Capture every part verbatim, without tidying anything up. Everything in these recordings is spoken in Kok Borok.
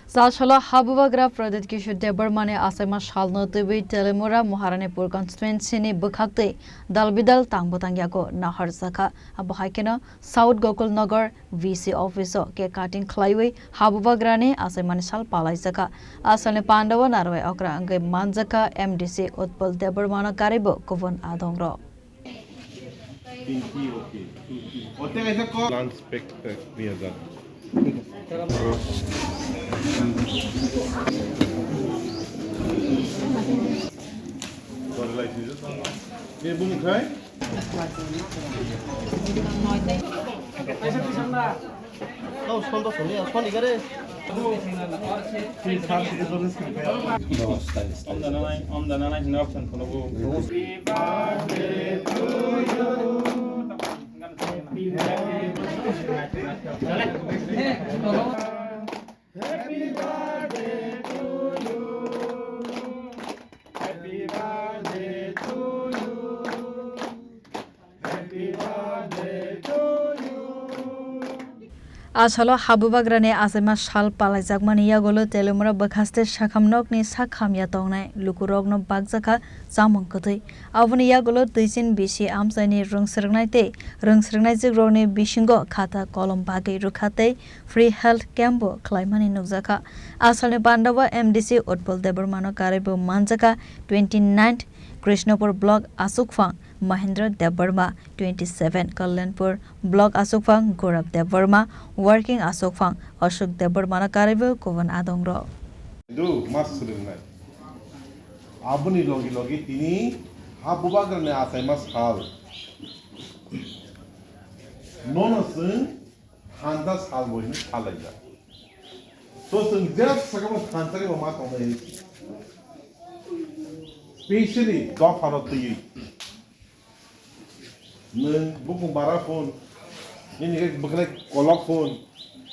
Chasalo habubagra Pradyut Kishore Debbarmani achaima salno twiwi Telimura Maharanipur constituency ni bwkhaktwi dalbidal tangbo tangyago naharjakha. Abo hai kheno South Gokul Nagar V C office o cake cutting khlaiwi habubagrani achaimani sal palaijakha. Asalni pandao narwai okra wngwi manjakha M D C Utpal Debbarmano karwibo kubun adongrok. Lunch pack tak niya jana. Ni bumung khai? Tau son to soni, son ikare. Om dana nai, om dana nai, hinna option kono bo. Asalo habubagrani achaima sal palaijakmani yagulo Telimura bwkhaste sakham nokni sak hamya tongnai lukurokno bakjakha chamung kwtwi. Aboni yagulo twichin bisi amchaini rwngsrwknai tei rwngsrwknaichikrokni bisingo khata kolom bagwi rwkha tei free health camp bo khlaimani nukjakha. Asalni pandao M D C Utpal Debbarmano karwibo manjakha twenty-ninth Krishnapur block achukphang Mahendra Debbarma, twenty-seven Kalyanpur block achukphang Gaurav Debbarma, working achukphang Ashok Debbarmano karwibo kubun adongrok. Hindu mas swrwngnai. Aboni logi logi tini habubagrani achaima sal. Nono chwng thansa sal bo hino salaijak. To chwng jesa sakabo thansa khe bo ma tongnai. Specially dophano twiwi. Nwng bukung bara phone, nini khe bwkhlai kolok phone,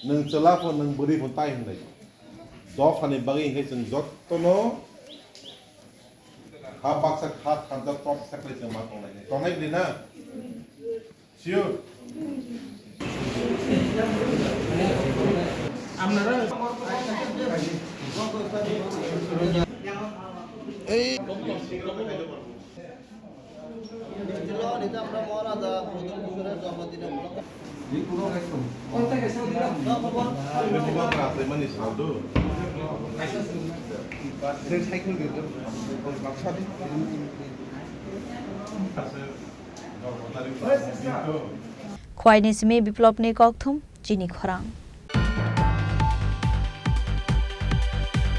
nwng chwla phone, nwng bwrwi phone tai hwnlai. Dophani bagwi hwnkhe chwng jotono ha baksa ha thansa top saklai chwng ma tongnai. Tongnai bwrwi na? Sure. Khwaini simi Biplopni kokthum chini khorang.